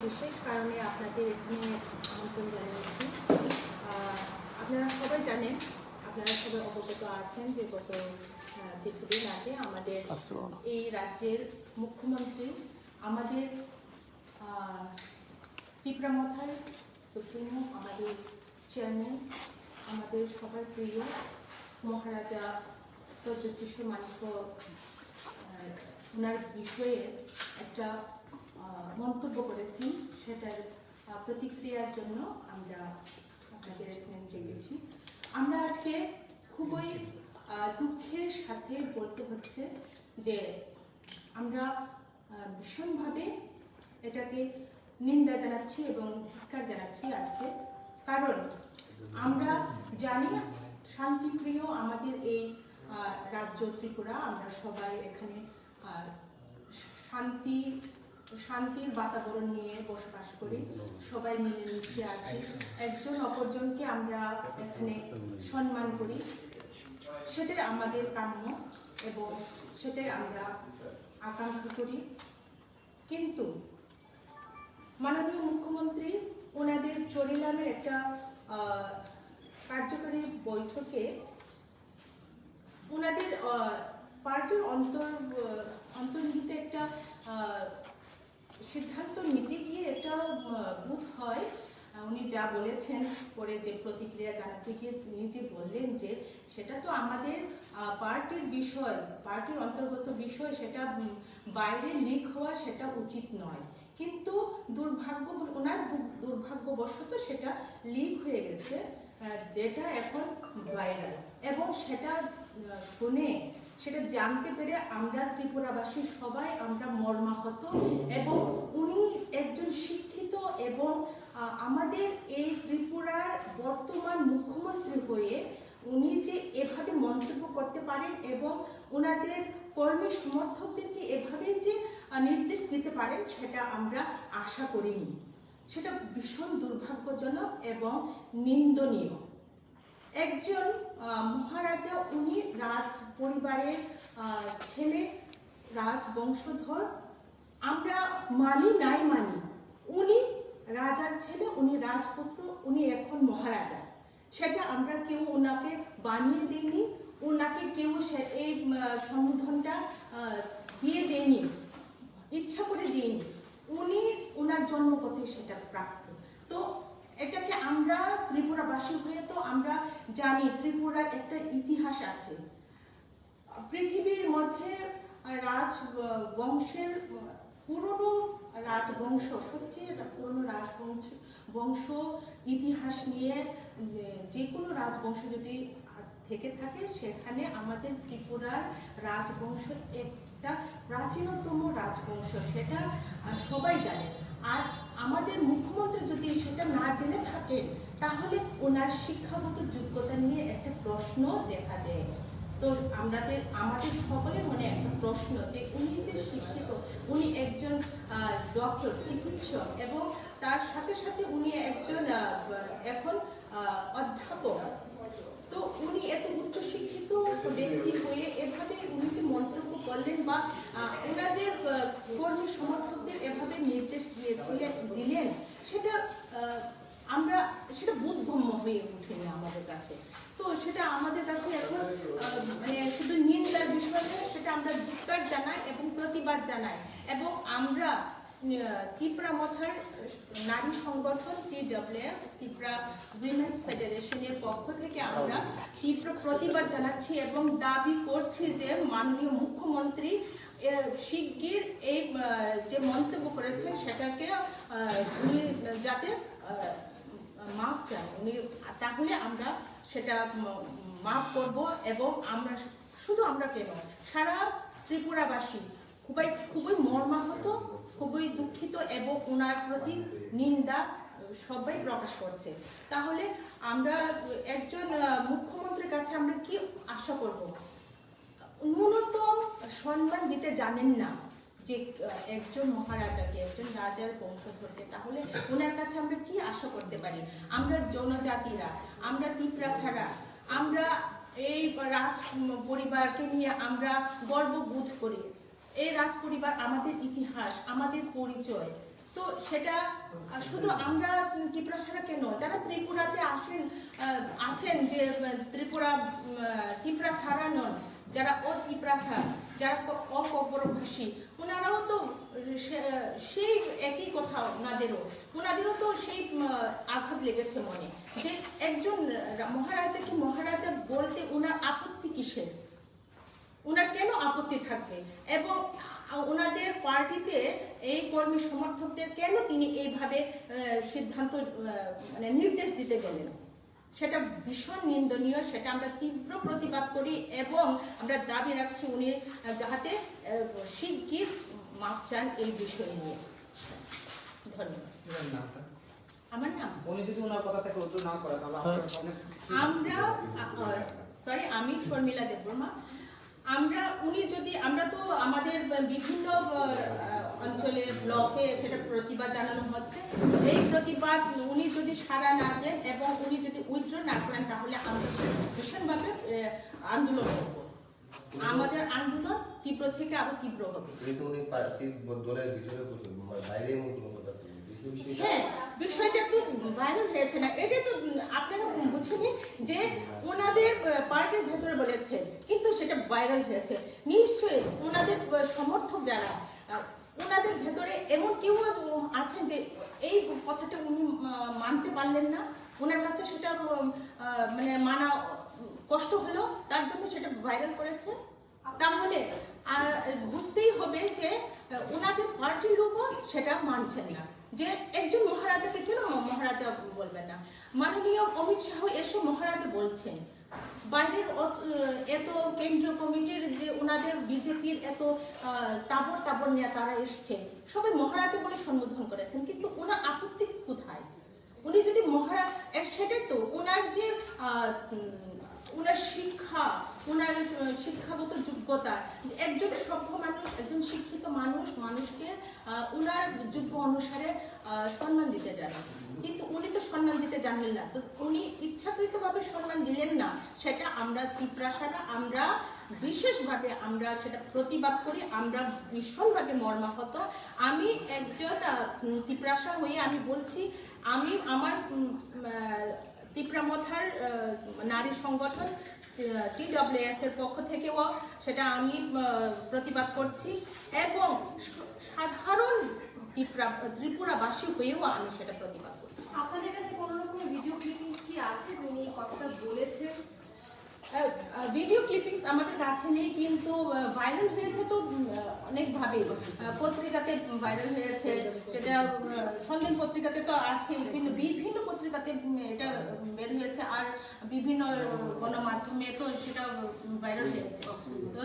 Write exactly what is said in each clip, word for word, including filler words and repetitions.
বিশেষ কারণে আপনাদের এখানে আমন্ত্রণ জানিয়েছি। আহ, আপনারা সবাই জানেন, আপনারা সবাই অবগত আছেন যে গত, আহ, কিছুদিন আগে আমাদের আস্তে বলো না। এই রাজ্যের মুখ্যমন্ত্রী আমাদের, আহ, তিপ্রা মথার সুপ্রিমো, আমাদের চেয়ারম্যান, আমাদের সবার প্রিয় মহারাজা প্রদ্যোৎ কৃষ্ণ মাণিক্য, আহ, ওনার বিষয়ে একটা, আহ, মন্তব্য করেছেন, সেটার, আহ, প্রতিক্রিয়ার জন্য আমরা আপনাদের এখানে ডেকেছি। আমরা আজকে খুবই, আহ, দুঃখের সাথে বলতে হচ্ছে যে আমরা, আহ, ভীষণভাবে এটাকে নিন্দা জানাচ্ছি এবং ধিক্কার জানাচ্ছি আজকে। কারণ আমরা জানি শান্তিপ্রিয় আমাদের এই, আহ, রাজ্য ত্রিপুরা, আমরা সবাই এখানে, আহ, শান্তি, শান্তির বাতাবরণ নিয়ে বসবাস করি, সবাই মিলেমিশে আছি, একজন অপরজনকে আমরা এখানে সম্মান করি, সেটাই আমাদের কাম্য এবং সেটাই আমরা আকাঙ্ক্ষা করি। কিন্তু মাননীয় মুখ্যমন্ত্রী ওনাদের চরিলামের একটা, আহ, কার্যকরী বৈঠকে ওনাদের, আহ, পার্টির অন্তর-, আহ, অন্তর্নিহিত একটা, আহ, সিদ্ধান্ত নিতে গিয়ে একটা, আহ, বোধ হয়, আহ, উনি যা বলেছেন, পরে যে প্রতিক্রিয়া জানাতে গিয়ে উনি যে বললেন যে সেটা তো আমাদের, আহ, পার্টির বিষয়, পার্টির অন্তর্গত বিষয়, সেটা, উম, বাইরে লিক হওয়া সেটা উচিত নয়। কিন্তু দুর্ভাগ্য, ওনার দু-, দুর্ভাগ্যবশত সেটা লিক হয়ে গেছে, আহ, যেটা এখন ভাইরাল। এবং সেটা, আহ, শুনে, সেটা জানতে পেরে আমরা ত্রিপুরাবাসী সবাই আমরা মর্মাহত। এবং উনি একজন শিক্ষিত এবং, আহ, আমাদের এই ত্রিপুরার বর্তমান মুখ্যমন্ত্রী হয়ে উনি যে এভাবে মন্তব্য করতে পারেন এবং ওনাদের কর্মী সমর্থকদেরকে এভাবে যে, আহ, নির্দেশ দিতে পারেন, সেটা আমরা আশা করিনি। সেটা ভীষণ দুর্ভাগ্যজনক এবং নিন্দনীয়। একজন, আহ, মহারাজা, উনি রাজ পরিবারের, আহ, ছেলে, রাজবংশধর। আমরা মানি নাই মানি, উনি রাজার ছেলে, উনি রাজপুত্র, উনি এখন মহারাজা। সেটা আমরা কেউ ওনাকে বানিয়ে দেইনি, ওনাকে কেউ সে-, এই, উম, সম্বোধনটা, আহ, দিয়ে দেইনি, ইচ্ছা করে দেইনি। উনি ওনার জন্মগতই সেটা প্রাপ্ত। তো এটাকে আমরা ত্রিপুরাবাসী হয়ে তো আমরা জানি ত্রিপুরার একটা ইতিহাস আছে। পৃথিবীর মধ্যে রাজ, আহ, বংশের, আহ, পুরনো রাজবংশ, সবচেয়ে একটা পুরনো রাজবংশ, বংশ ইতিহাস নিয়ে, উম, যে কোনো রাজবংশ যদি থেকে থাকে, সেখানে আমাদের ত্রিপুরার রাজবংশ একটা প্রাচীনতম রাজবংশ, সেটা, আহ, সবাই জানে। আর আমাদের মুখ্যমন্ত্রী যদি সেটা না জেনে থাকে, তাহলে ওনার শিক্ষাগত যোগ্যতা নিয়ে একটা প্রশ্ন দেখা দেয়। তো আমাদের, আমাদের সকলের মনে একটা প্রশ্ন যে উনি যে শিক্ষিত, উনি একজন, আহ, ডক্টর, চিকিৎসক, এবং তার সাথে সাথে উনি একজন, আহ, এখন, আহ, অধ্যাপক। তো উনি এত উচ্চশিক্ষিত ব্যক্তি হয়ে এভাবে উনি যে মন্তব্য করলেন বা, আহ, ওনাদের, আহ, কর্মী সমর্থকদের এভাবে নির্দেশ দিয়েছিলেন, দিলেন, সেটা, আহ, আমরা, সেটা বোধগম্য হয়ে ওঠেনি আমাদের কাছে। তো সেটা আমাদের কাছে এখন, আহ, মানে শুধু নিন্দার বিষয় নয়, সেটা আমরা ধিক্কার জানাই এবং প্রতিবাদ জানাই। এবং আমরা, আহ, তিপ্রা মথার নারী সংগঠন টি ডাব্লিউ এফ, ত্রিপুরা উইমেন্স ফেডারেশনের পক্ষ থেকে আমরা তীব্র প্রতিবাদ জানাচ্ছি এবং দাবি করছি যে মাননীয় মুখ্যমন্ত্রী, আহ, শিগগির এই, আহ, যে মন্তব্য করেছেন সেটাকে, আহ, উনি যাতে, আহ, মাপ চান উনি, তাহলে আমরা সেটা, উম, মাপ করব। এবং আমরা, শুধু আমরা কেন, সারা ত্রিপুরাবাসী খুবই, খুবই মর্মাহত, খুবই দুঃখিত এবং ওনার প্রতি নিন্দা সবাই প্রকাশ করছে। তাহলে আমরা একজন, আহ, মুখ্যমন্ত্রীর কাছে আমরা কি আশা করব? ন্যূনতম সম্মান দিতে জানেন না যে, আহ, একজন মহারাজাকে, একজন রাজার বংশধরকে, তাহলে ওনার কাছে আমরা কি আশা করতে পারি? আমরা জনজাতিরা, আমরা তিপ্রাসারা, আমরা এই রাজ পরিবারকে নিয়ে আমরা গর্ববোধ করি। এই রাজ পরিবার আমাদের ইতিহাস, আমাদের পরিচয়। তো সেটা, আহ, শুধু আমরা, উম, ত্রিপুরা ছাড়া কেন, যারা ত্রিপুরাতে আসেন, আহ, আছেন, যে, উম, ত্রিপুরা, উম, আহ, ত্রিপুরা ছাড়া নন, যারা অত্রিপুরাসা, যারা ক-, অককবরকভাষী, ওনারাও তো সে-, সেই একই কথা ওনাদেরও, ওনাদেরও তো সেই, উম, আঘাত লেগেছে মনে, যে একজন রা-, মহারাজা কি মহারাজা বলতে ওনার আপত্তি কিসের? ওনার কেন আপত্তি থাকবে? এবং, আ, ওনাদের পার্টিতে এই কর্মী সমর্থকদের কেন তিনি এইভাবে, আহ, সিদ্ধান্ত, আহ, মানে, নির্দেশ দিতে গেলেন? সেটা ভীষণ নিন্দনীয়, সেটা আমরা তীব্র প্রতিবাদ করি এবং আমরা দাবি রাখছি উনি, আহ, যাহাতে, আহ, শিগগির মাপ চান এই বিষয় নিয়ে। ধন্যবাদ। আমার নাম? উনি যদি ওনার কথা থেকে উত্তর না করে, তাহলে হ্যাঁ। আপনারা, আপনারা কি আমরা, আ, আ, সরি, আমি শর্মিলা দেববর্মা। আমরা, উনি যদি, আমরা তো আমাদের বিভিন্ন, আ, আ, অঞ্চলে, ব্লকে সেটা প্রতিবাদ জানানো হচ্ছে। এই প্রতিবাদ উনি যদি সাড়া না দেন এবং উনি যদি উইথড্র না করেন, তাহলে আমরা ভীষণভাবে, এ, আন্দোলন করব। আমাদের আন্দোলন তীব্র থেকে আরো তীব্র হবে। কিন্তু উনি পার্টির ব-, দলের ভিতরে করছেন, বা বাইরে এমন কোনো কথা বলেন? এই বিষয়টা হ্যাঁ, বিষয়টা তো ভাইরাল হয়েছে না, এটা তো আপনারা বুঝেনি যে ওনাদের, আহ, পার্টির ভেতরে বলেছে, কিন্তু সেটা ভাইরাল হয়েছে। নিশ্চয়ই ওনাদের, আহ, সমর্থক যারা, আহ, ওনাদের ভেতরে এমন কেউ, উম, আছেন যে এই কথাটা উনি, আহ, মানতে পারলেন না, ওনার কাছে সেটা, উম, আহ, মানে মানা, উম, কষ্ট হলো, তার জন্য সেটা ভাইরাল করেছে। তাহলে, আহ, বুঝতেই হবে যে, আহ, ওনাদের পার্টির লোকও সেটা মানছেন না, যে একজন মহারাজাকে কেন ম-, মহারাজা বলবেন না। মাননীয় অমিত শাহ এসে মহারাজা বলছেন, বাইরের অত-, আহ, এত কেন্দ্রীয় কমিটির যে ওনাদের বিজেপির এত, আহ, তাবর তাবর নেতারা এসছে, সবাই মহারাজা বলে সম্বোধন করেছেন, কিন্তু ওনার আপত্তি কোথায়? উনি যদি মহারা-, এ, সেটাই তো, ওনার যে, আহ, উম, ওনার শিক্ষা, ওনার, আহ, শিক্ষাগত যোগ্যতা, একজন সভ্য মানুষ, একজন শিক্ষিত মানুষ, মানুষকে, আহ, ওনার যোগ্য অনুসারে, আহ, সম্মান দিতে জানে। কিন্তু উনি তো সম্মান দিতে জানলেন না, তো উনি ইচ্ছাকৃতভাবে সম্মান দিলেন না, সেটা আমরা তিপ্রাসারা, আমরা বিশেষভাবে আমরা সেটা প্রতিবাদ করি, আমরা ভীষণভাবে মর্মাহত। আমি একজন, আহ, উম, তিপ্রাসা হয়ে আমি বলছি, আমি আমার, উম, আহ, তিপ্রা মথার, আহ, নারী সংগঠন, আহ, টিডব্লিউএফ এর পক্ষ থেকেও সেটা আমি, আহ, প্রতিবাদ করছি এবং স-, সাধারণ তিপ্রা-, ত্রিপুরাবাসী হয়েও আমি সেটা প্রতিবাদ করছি। আপনাদের কাছে কোনো রকমের ভিডিও ক্লিপিংস কি আছে যে উনি এই কথাটা বলেছেন? আহ, আহ, ভিডিও ক্লিপিংস আমাদের কাছে নেই, কিন্তু, আহ, ভাইরাল হয়েছে তো, উম, আহ, অনেকভাবেই। আহ, পত্রিকাতে ভাইরাল হয়েছে, সেটা, আহ, সন্ধান পত্রিকাতে তো আছে, কিন্তু বিভিন্ন পত্রিকাতে, উম, এটা, উম, বের হয়েছে, আর বিভিন্ন গণমাধ্যমে তো সেটা, উম, ভাইরাল হয়েছে। তো,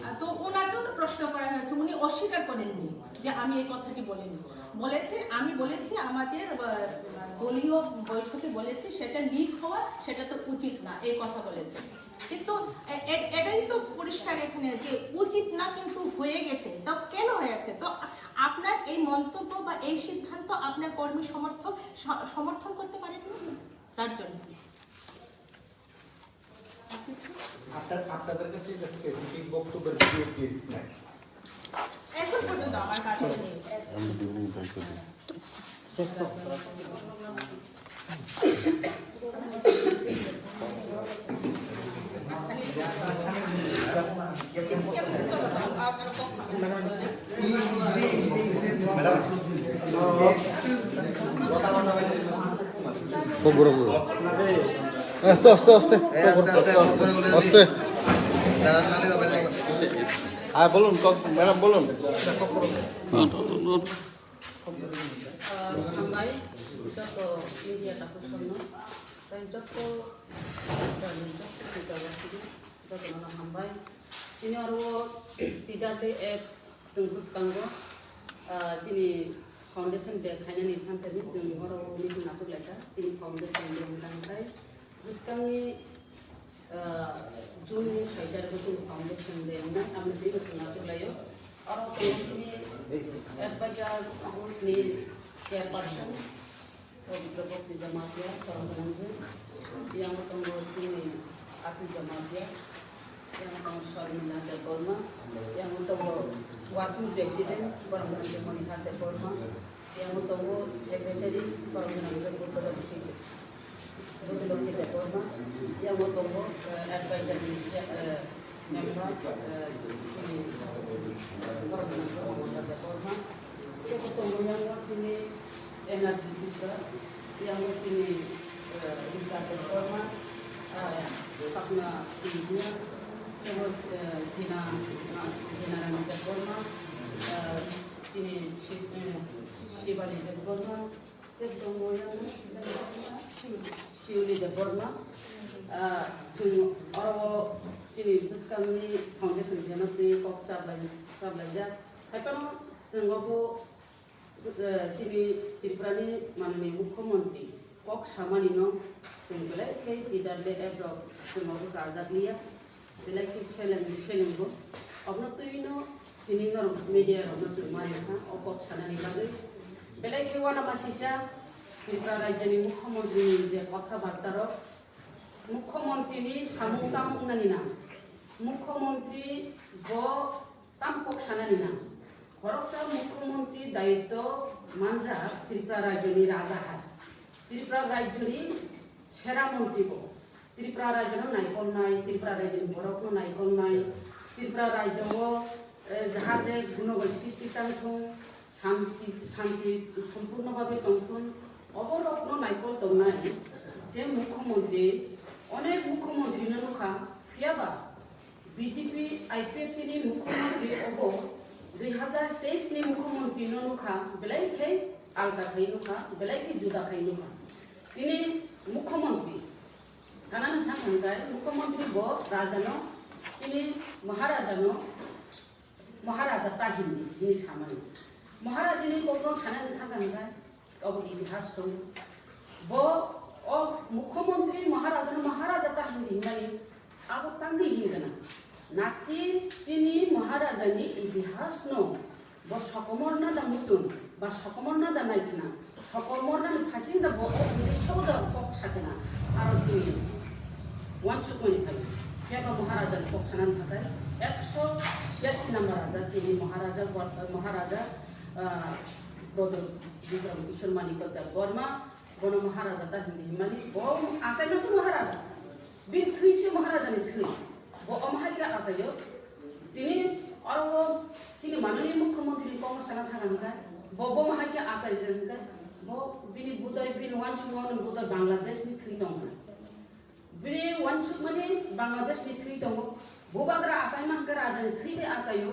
আহ, তো ওনাকেও তো প্রশ্ন করা হয়েছে, উনি অস্বীকার করেননি যে আমি এই কথাটি বলিনি। বলেছে, আমি বলেছি আমাদের, আহ, দলীয় বৈঠকে বলেছি, সেটা লিক হওয়া, সেটা তো উচিত না, এই কথা বলেছে। কিন্তু এ-, এ-, এটাই তো পরিষ্কার এখানে যে উচিত না, কিন্তু হয়ে গেছে। তো কেন হয়েছে? তো আ-, আপনার এই মন্তব্য বা এই সিদ্ধান্ত আপনার কর্মী সমর্থক স-, সমর্থন করতে পারেননি, তার জন্য। আপনার, আপনাদের কাছে একটা স্পেসিফিক বক্তব্যের ভিডিও ক্লিপস নাই? এখন পর্যন্ত আমার কাছে নেই। আস্তে, আস্তে, আস্তে। আস্তে। হ্যাঁ, বলুন, ম্যাডাম, বলুন। Hambai, joto media takhuk songno, tei joto, joto media takhuk songno, jotono hambai. Chini oro T W F chwng bwskango, ah, chini foundation day khainani thanthani chwng oro meeting achuk laikha, chini foundation day wngkha, tei bwskangni, ah, June ni soi tarikh o chini foundation day wngnai, aboni twi bo chwng achuk laio. Oro tongo chini advisor group ni chairperson, Pabitra Bhakti Jamatia, Choroknangji, yang tongo chini Ati Jamatia, yang tongo Sharmila Debbarma, yang tongo working president, Boromani Monika Debbarma, Yang tongo Secretary Parvina Bhai Bhutto Lokhi, Bhutto Lokhi Debbarma. Yang tongo, eh, Advisory, eh, Member, eh, chini Parvina Bhai Debbarma. Yang tongo yang chini N R D C ka, yang chini, eh, Rita Debbarma, eh, Sapna India, terus, eh, Dina, Dina Rani Debbarma, eh, chini Shi-, eh, Shivani Debbarma, Shiuli Debbarma, ah, chwng oro chini bwskangni foundation day no twi kok chablai-, chablaijak. Haiphano chwng obo, eh, chini Tripurani manani Mukhyamantri kok samani no chwng belai khe leader le app rok chwng obo chajak liya. Belai khe seleng, selengbo. Obono twi no tini norok media rokno chwng maya kha, o kok sanani bagwi. Belai khe uanama sisa Tripura rajyoni Mukhyamantri ni je kotha barta rok, Mukhyamantri ni samung tamo wngnani nang? Mukhyamantri bo tamo kok sanani nang? Khoroksa Mukhyamantri dayitw manjak Tripura rajyoni raja hai. Tripura rajyoni sera mantri bo. Tripura rajyo no naikolnai, Tripura rajyo ni borok no naikolnai, Tripura rajyo o, eh, jahate gunogol sristi tang thung, santi, santi sompurno bhabe tong thung, oborok no naikol tongnai je mukhyamantri, onek mukhyamantri no nukha, phiyaba B J P I P F T ni mukhyamantri obo dui hazar teis ni mukhyamantri no nukha, belai khe alda khai nukha, belai khe juda khai nukha. Tini mukhyamantri, sanani thang hwnkhai, Mukhyamantri bo rajano, chini Maharajano, Maharaja ta hindi, hini samani. Maharajani kokno sanani thang hwnkhai, obo itihas tongo. Bo, o Mukhyamantri Maharajano Maharaja ta hindi hwnmani, abo tamni hingana. Naki chini Maharajani itihasno bo sokomorna da muchung, ba sokomorna da naikhna, sokomorna ni phasing da bo o uddesho da kok sakna, aro chini uansukmani phai. Phiya ba Maharaja ni kok sanani thakai ekso chhiyasi number raja chini Maharaja, Maharaja, ah, Bodol Bikram Kishore Manikya Debbarma, bono Maharaja ta hindi hwnmani, bo achaima se Maharaja. Bini thwi se Maharaja ni thwi. Bo omo hai khe achaio. Tini oro o chini manani Mukhyamantri ni kokno sana thang hwnkhai, bo, bo omo hai khe achai khe hwnkhai, bo bini budai, bini uansukmung ni budai Bangladesh ni thwi tong hwnkhai. Bini uansukmani Bangladesh ni thwi tongo. Bubagra achaima hwnkhai raja ni thwi bai achaio.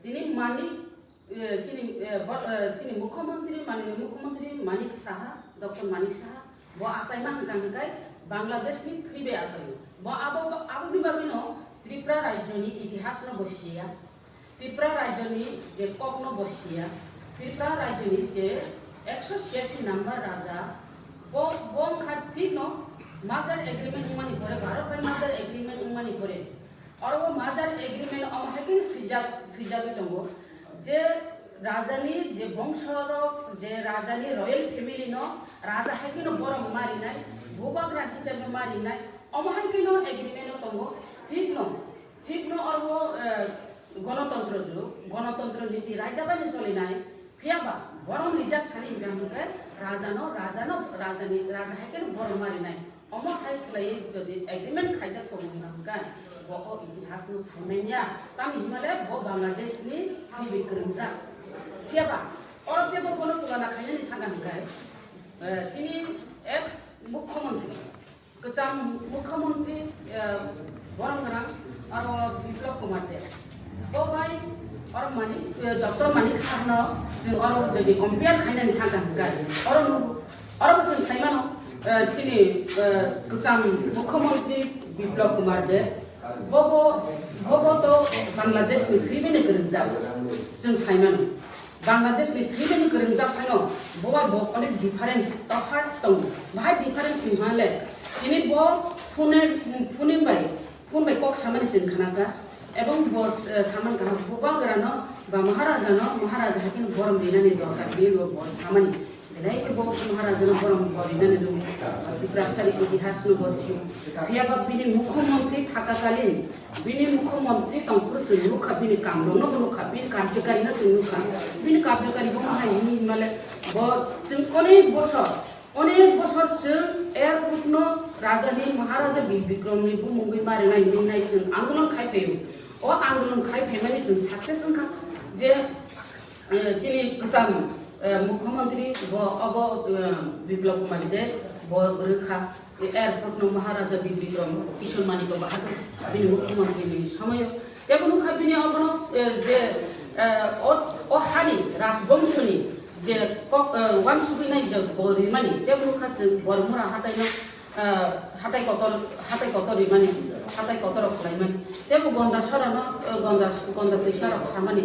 Tini mani Eh, chini, eh, bo-, eh, chini Mukhyamantri, manini Mukhyamantri Manik Saha, Doctor Manik Saha, bo achaima hwnka hwnkhai Bangladesh ni thwi bai achaio. Bo abo, abo, aboni bagwino Tripura rajyoni itihas no bo siya, Tripura rajyoni je kok no bo siya, Tripura rajyoni je ekso chhiyasi number raja, bo, bo wngkha thik no merger agreement wngmani pore, Bharat bai merger agreement wngmani pore, oro merger agreement omo hai khe swijak, swijagwi tongo je rajani je bongsorok, je rajani royal family no raja hai kheno borok marinai, bubagra hisabe marinai, omo hai kheno agreement o tongo. Thik no, thik no oro, eh, gonotontro jug, gonotontro niti raida bai no cholinai, phiya ba borom rijak thani hingka hingke raja no, raja no, raja ni, raja hai kheno borok marinai. Omo hai khlaiwi jodi agreement khaijak tongo hwnka hwnkhe, bo o itihas no saimanya, tamni hwnmale bo Bangladesh ni thwibi kwrwngjak. Phiya ba, oro teibo bono tulana khainani thangkha hwnkhe, eh, chini ex mukhyamantri, kwcham mukhyamantri, eh, borom gwnang aro Biplab Kumar Deb. Bo bai oro Manik, eh, Doctor Manik Saha no chwng oro jodi compare khainani thangkha hwnkhe, oro nugo, oro bo chwng saimano, eh, chini, eh, kwcham mukhyamantri Biplab Kumar Deb, bo bo, bo bo to Bangladesh ni thwibi ni kwrwngjak, chwng saimano. Bangladesh ni thwibi ni kwrwngjak phano bo bai bo onek difference, tophat tongo. Bahai difference wngkha le, tini bo phone, phone bai, phone bai kok samani chwng khnakha, ebong bo, eh, saman kaham, bubagra no ba Maharaja no, Maharaja hai kheno borom rinani dorkar hinwi bo, bo samani. Naikhe bo Maharajano borom korinani rw, Tiprasari itihasno bo sio. Phiyaba bini mukhyamantri thakakalin, bini mukhyamantri tongphuru chwng nukha, bini kamrokno bo nukha, bini karjokarino chwng nukha. Bini karjokari bo hai hwnwi male bo chwng onek bosor, onek bosor chwng airportno rajani Maharaja Bir Bikramni bumungwi marinai hwnwi nai chwng andolon khai phaio. O andolon khai phaimani chwng success wngkha je, eh, chini kwcham, eh, mukhyamantri bo obo, eh, Biplab Kumar Deb bo rwkha. Airport no Maharaja Bir Bikram Kishore Manikya Bahadur bini mukhyamantri ni somoyo. Tebo nukha bini obono, eh, je, eh, o, o hani rajbongshoni je kok, eh, wansugwi nai je bo rimani, tebo nukha se Bormura hatai no, eh, hatai kotor, hatai kotor rimani, hatai kotor rok khlaimani. Tebo Gonda Sora no, eh, Gonda, Gonda Twisa rok samani.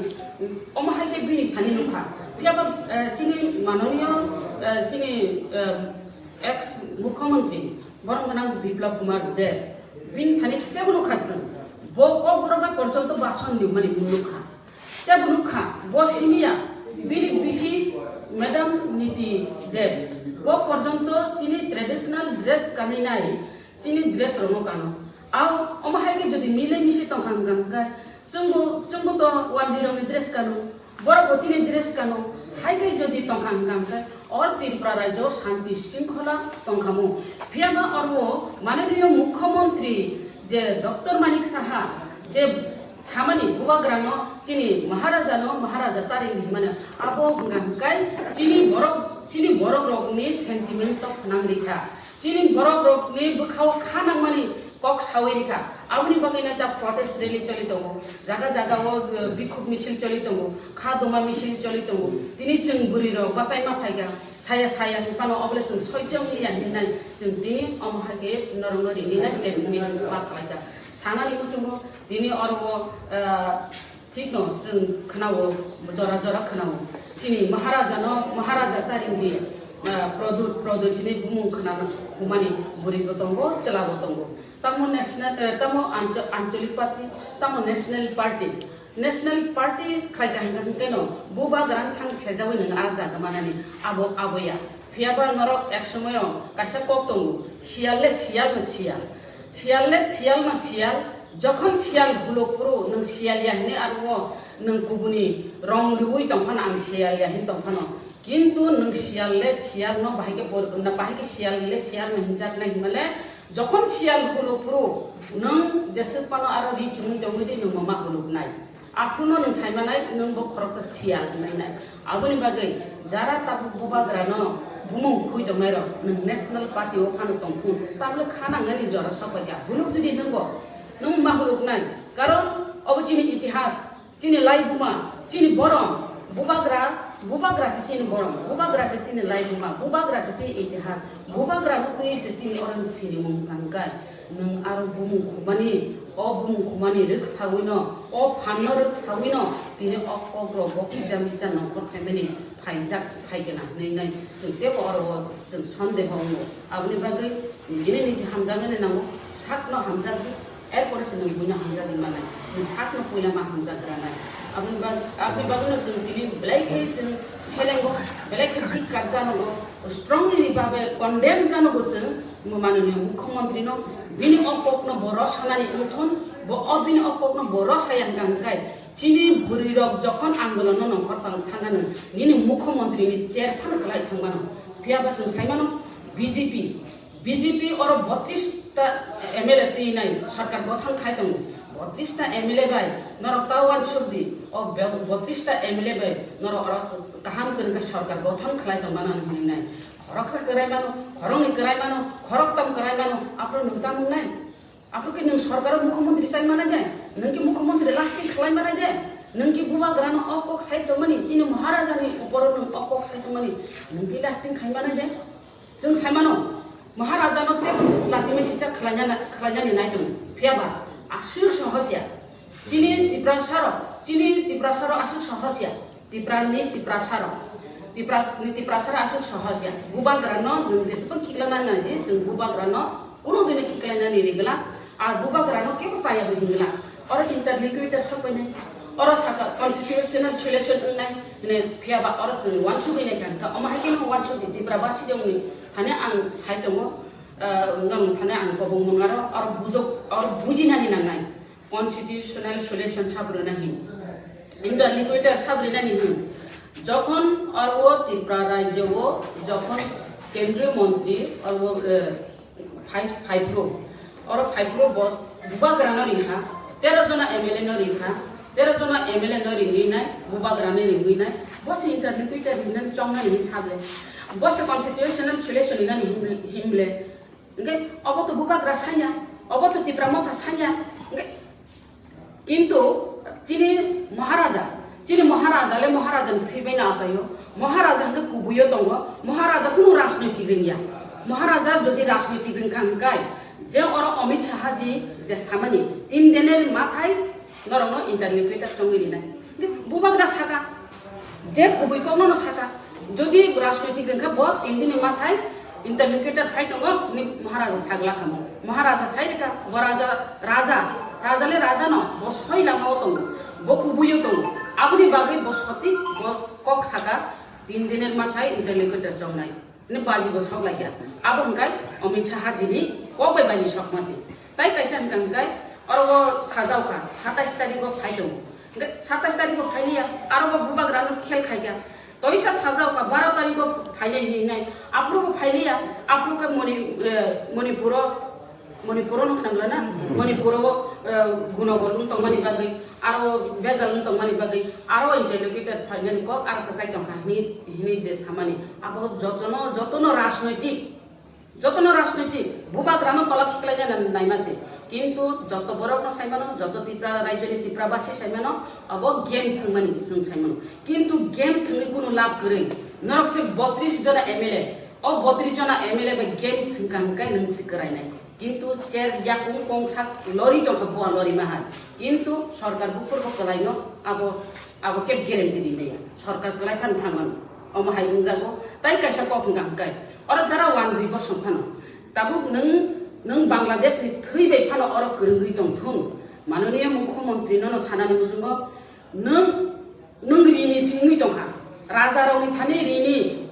Omo hai khe bini thani nukha. Phiyaba, eh, chini manoniyo, eh, chini, eh, ex mukhyamantri borom gwnang Biplab Kumar Deb, bini thani tebo nukha chwng. Bo Kokborok bai porjonto bason nimani nukha. Tebo nukha, bo simiya, bini bihi Madam Niti Deb, bo porjonto chini traditional dress kaninai, chini dress rokno kano. Ao, omo hai khe jodi mile misi tongkha hwnkha hwnkhe, chwngbo, chwngbo to wanjwi rokni dress kano, borok bo chini dress kano, hai khe jodi tongkha hwnkha hwnkhe, or Tripura rajyo shanti shringkhola tongkhamu. Phiyaba ormo mananiyo mukhyamantri je Doctor Manik Saha je samani bubagrano chini Maharajano Maharaja taring himani abo hwnkha hwnkhe chini borok, chini borok rokni sentiment to phnang rikha. Chini borok rokni bwkhao kha nangmani kok sawi rikha. Aboni bagwi no ta protest rally choli tongo. Jaga jaga o, eh, bikhuk misil choli tongo. Kha doma misil choli tongo. Tini chwng bwrwi rok bachai ma phaikha. Saya saya hin pano obole chwng sojjong liya hinai. Chwng tini omo hai khe norok no rini nai press meet ma khlai kha. Sanani muchungo tini oro o, eh, Thikno chwng khwnao, jora jora khwnao. Chini Maharajano, Maharaja taringdi, ah, Pradyut, Pradyut hinwi bumung khwnana humani bwrwibo tongo, chwlabo tongo. Tamo national, eh, tamo ancho-, ancholik party, tamo national party. National party khlai kha hwnkhe no bubagrano thang sejawi nwng ah jaga manani abo aboya. Phiyaba norok ek somoyo kaisa kok tongo, siyal le siyal no siyal. Siyal le siyal no siyal, jokhon siyal huluk phuru nwng siyal ya hinwi aro nwng kubuni rong riwi tongphano ang siyal ya hin tongphano. Kintu nwng siyal le siyal no bahai khe por-, na bahai khe siyal le siyal no hinjak nai hinmale, jokhon siyal huluk phuru nwng jeswk phano aro ri chumui tongwi di nwng ma huluk nai. Aphuru no nwng sai manai, nwng bo khoroksa siyal wngnai nai. Aboni bagwi jara tabuk bubagrano bumung khui tongnai rok nwng National Party o phano tongphuru, tabuk kha nangnani jora sok pai kha. Huluk jodi nwng bo, nwng ma huluk nai. Karon obo chini itihas, chini laibuma, chini borom, bubagra, bubagra se chini borom, bubagra se chini laibuma, bubagra se chini itihas, bubagra no twi se chini oro ni sinimung tangkai. Nwng aro bumung khumani, o bumung khumani rwk sawino, o phanno rwk sawino, tini o kokrok bo kisa misa nongkhor phaimani phaijak phaigena hwnwi nai chwng teibo oro o chwng sondeho wngo. Aboni bagwi nini niji hamjaknani nango, sakno hamjakdi, erpore se nwng buino hamjakdi manai, nwng sakno puila ma hamjakgranai. Aboni bag-, aboni bagwino chwng tini belai khe chwng selengo, belai khe dikkar janogo, strongly babe condemn janogo chwng. Mananiya mukhyamantri no bini o kok no bo rosanani wngthon, bo o bini o kok no bo rosaya hwnkha hwnkhe chini bwrwi rok jokhon andolon no nongkhor tang thangano nini mukhyamantri ni chair phano kwlai thangmano. Phiyaba chwng saimano B J P, B J P oro botris ta M L A twi nai sarkar gothon khai tongo. Botris ta M L A bai norok ta uansuk di, o be-, botris ta M L A bai norok oro kaham kwrwngkha sarkar gothon khlai tongmano hinwi nai. Khoroksa kwrai mano, khoroknwi kwrai mano, khoroktam kwrai mano, aphuru nwng tamo wngnai? Aphuru khe nwng sorkaro mukhyamantri chai manai de? Nwng khe mukhyamantri lasting khlai manai de? Nwng khe bubagrano o kok sai tongmani, chini Maharajani uporo nwng o kok sai tongmani, nwng khe lasting khai manai de? Chwng sai mano, Maharajano teibo lachimai sijak khlainani, khlainani nai tongo. Phiyaba aswk sohos ya. Chini Tiprasa rok, chini Tiprasa rok aswk sohos ya. Tiprani Tiprasa rok. Tipras-, ni Tiprasa rok aswk sohos ya. Bubagra no nwng jeswk khiklana nai di, chwng bubagra no kunu dini khiklainani rigla, ar bubagra no kebo chaya bo hingla. Oro interlocutor sok pai nai. Oro saka constitutional solution wngnai hwnwi, phiya ba oro chwng uansugwi nai kha, hwnkha omo hai kheno uansugwi Tipra basi rokni thani ang sai tongo, ah, norok thani ang kobong mwnga ro, oro bujok, oro bujinani nangnai constitutional solution sab rwna hin, interlocutor sab rwnani hin. Jokhon oro Tipra rajyo o jokhon kendriyo montri oro, eh, phai-, phaiphuru. Oro phaiphuru bo bubagrano ringkha, tero jona M L A no ringkha, tero jona M L A no ringwi nai, bubagrano ringwi nai, bo se interlocutor ringnani chongnani hin sable. Bo se constitutional solution ringnani himle, himle. Hingke obo to bubagra sanya, obo to Tipra motha sanya. Hingke Kintu chini Maharaja, chini Maharaja le Maharaja ni thwi bai no achaio. Maharaja hwnkhe kubuio tongo. Maharaja kunu rajnoitik ringya. Maharaja jodi rajnoitik ringkha hwnkhe, je oro Amit Shah ji je samani, tin diner mathai norokno interlocutor chongwi rinai. Bubagra saka, je kubui kokno no saka. Jodi rajnoitik ringkha bo tin dini mathai interlocutor phai tongo, ni Maharaja sagla kamo. Maharaja sai rikha, bo raja, raja, raja le raja no, bo soi lama o tongo, bo kubuio tongo. Aboni bagwi bo sotik, bo kok saka, tin diner mathai interlocutor chongnai. Ni baji bo sok laikha. Abo hwnkhe Amit Shah jini kok bai baji sok masi. Tai kaisa hwnkha hwnkhe oro bo sajao kha, satais tarikh o phai tongo. Hwnkhe satais tarikh o phai liya, aro bo bubagra no khel khai kha. Toisa sajao ka baro tarikh o phainai hinwi nai. Aphuru bo phailiya, aphuru khe Moni-, eh, Manipuro, Manipuro no khnamla na? Manipuro, eh, gunogol wng tongmani bagwi, aro bejal wng tongmani bagwi, aro interlocutor phainani kok aro kwchai tongkha hinwi, hinwi je samani. Abo jotono, jotono rajnoitik Jotono rajnoitik bubagrano tola khiklaina naima se. Kintu joto borokno saimano, joto Tipra raijo ni Tipra basi saimano, abo game thwngmani chwng saimano. Kintu game thwngwi kunu lab kwrwi. Norok se botris jona M L A, o botris jona M L A bai game thwngkha hwnkhe nwng se kwrainai. Kintu cher yakung kongsak lori tongkha, bua lori mahai. Kintu sorkar buphurbo kwlaino abo Abo khe guarantee rimaya. Sorkar kwlai phano thangmano. Omo hai wngjago. Tai kaisa kok wngkha hwnkhe, oro jara wanjwi bosong phano. Tabuk nwng, nwng Bangladesh ni thwi bai phano oro kwrwngwi tong thung. Mananiya Mukhyamantri nono sanani muchungo, nwng, nwng rini singwi tongkha. Raja rokni thani rini.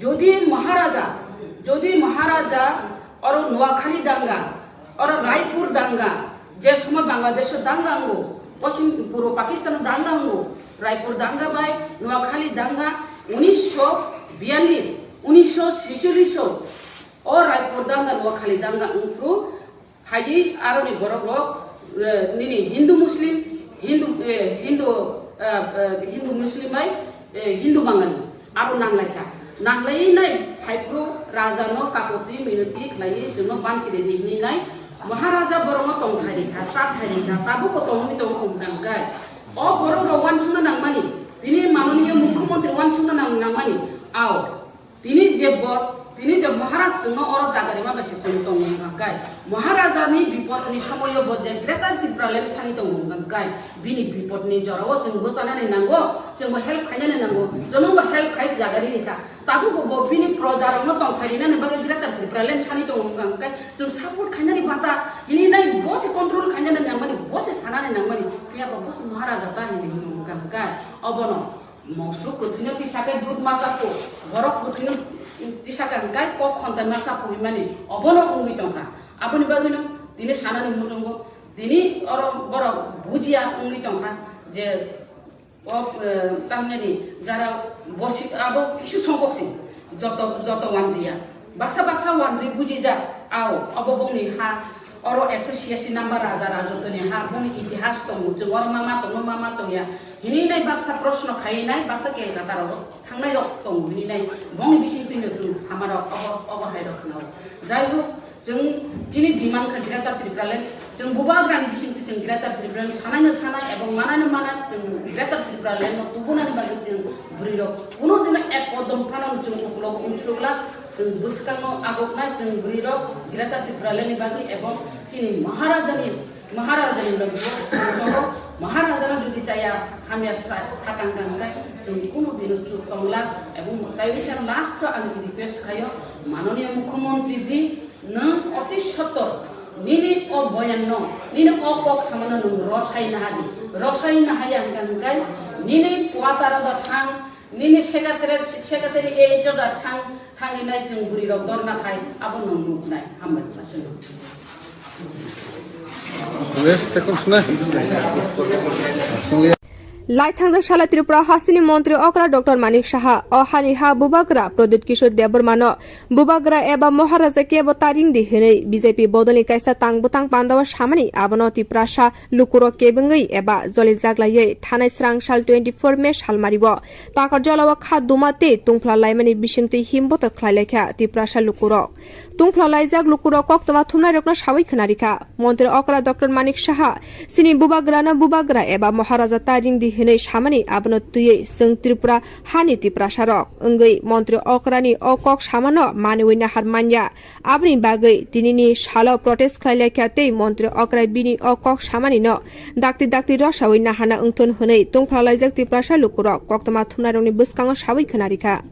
Jodi Maharaja, jodi Maharaja oro Noakhali danga, oro Raipur danga, je somoy Bangladesh o danga ango, Poschim Purbo Pakistan o danga ango, Raipur danga bai Noakhali danga unisho biyalis, unisho sisolish o, o Raipur danga Noakhali danga wngphru, Phaidi aroni borok rok, eh, nini Hindu Muslim, Hindu, eh, Hindu, eh, eh, Hindu Muslim bai, eh, Hindu Bangali aro nanglaikha. Nanglaiwi nai phaiphuru raja no kapoti minoti khlaiwi chwngno banchiridi hinwi nai Maharaja borokno tongthai rikha, chathai rikha, tabukbo tongwi tongo hwnkha hwnkhe. O borok rok uansukna nangmani, tini mananiya Mukhyamantri uansukna nang-, nangmani, ao. Tini je bo, tini je Maharaj chwngno oro jaga rima bai se chwng tongo hwnkha khe, Maharaja ni bipod ni somoio bo je Greater Tipraland sani tongo hwnkha khe, bini bipod ni jora o chwng bo chanani nango, chwng bo help khainani nango, chwngno bo help khai jaga rini kha. Tabuk bo bini proja rokno tongthai rinani bagwi Greater Tipraland sani tongo hwnkha khe, chwng support khainani bata hini nai bo se control khainani nangmani, bo se sanani nangmani, phiya ba bo se Maharaja ta hini hwnkha khe, obono. Mosuk kwthwino tisa khe dud ma chapo, borok kwthwino tisa khe hwnkhe kok khonta ma chapo hinmani obono wngwi tongkha. Aboni bagwino tini sanani muchungo tini oro borok bujiya wngwi tongkha je o, eh, tamhinani jara bosi abo kisu songkok si joto, joto wanjiya. Baksa baksa wanjwi bujijak, ao, obo bongni ha, oro ekso siyasi number raja rajotwni ha, bongni itihas tongo, chwng oro ma ma tongo, ma ma tongya. Hini nai baksa proshno khai nai, baksa Kolkata rogo thangnai rok tongo, hini nai bongni bising twino chwng sama rok, obo, obo hai rok khna o. Jai hok, chwng chini demand kha Greater Tipraland, chwng bubagrani bising twi chwng Greater Tipraland sanai no sanai, ebong manai no manai, chwng Greater Tipraland no tubunani bagwi chwng bwrwi rok kuno dino ek kodom phano chwng ukulogo umsukla. Chwng bwskango aboknai chwng bwrwirok Greater Tipraland ni bagwi ebong chini Maharajani, Maharajani bagwi bo chwng tongo. Maharajano jodi chaya hamya sa-, sakang kang khe chwng kunu dino chuk tongla ebong tai wngkha last o ang request khaio, Mananiya Mukhyamantri ji, nwng oti sottor nini o boyan no, nini o kok samano nwng rosai nahadi. Rosai na haya hingka hingkai, nini quarter da thang, nini secretary, secretary eight da thang, thangwi nai chwng bwrwi rok dorna khai, abo no nuk nai, hambai ma chwng. Laithang jak sala Tripura hasteni montri okra Doctor Manik Saha, o hani ha bubagra Pradyut Kishore Debbarma no bubagra eba Maharaja kebo taring di hinwi B J P bodolni kaisa tang bwtang pandao samani abono Tiprasa lukurok kebengwi eba joli jaglaiwi thanai srang sal twenty four May salmario Takarjalao kha duma tei tungphla laimani bisingtwi himboto khlai laikha Tiprasa lukurok. Tungphla laijak lukurok koktwma thumnairokno sawi khwnarikha. Montri okra Doctor Manik Saha, chini bubagrano bubagra eba Maharaja taring di hinwi samani abono twiwi chwng Tripura hani Tiprasarok wngwi montri okrani o kok samano maniwi nahar manya. Aboni bagwi tinini salo protest khlai laikha tei montri okra bini o kok samanino dakti dakti rosawi nahana wngthun hwnwi tungphla laijak Tiprasa lukurok koktwma thumnairokni bwskango sawi khwnarikha.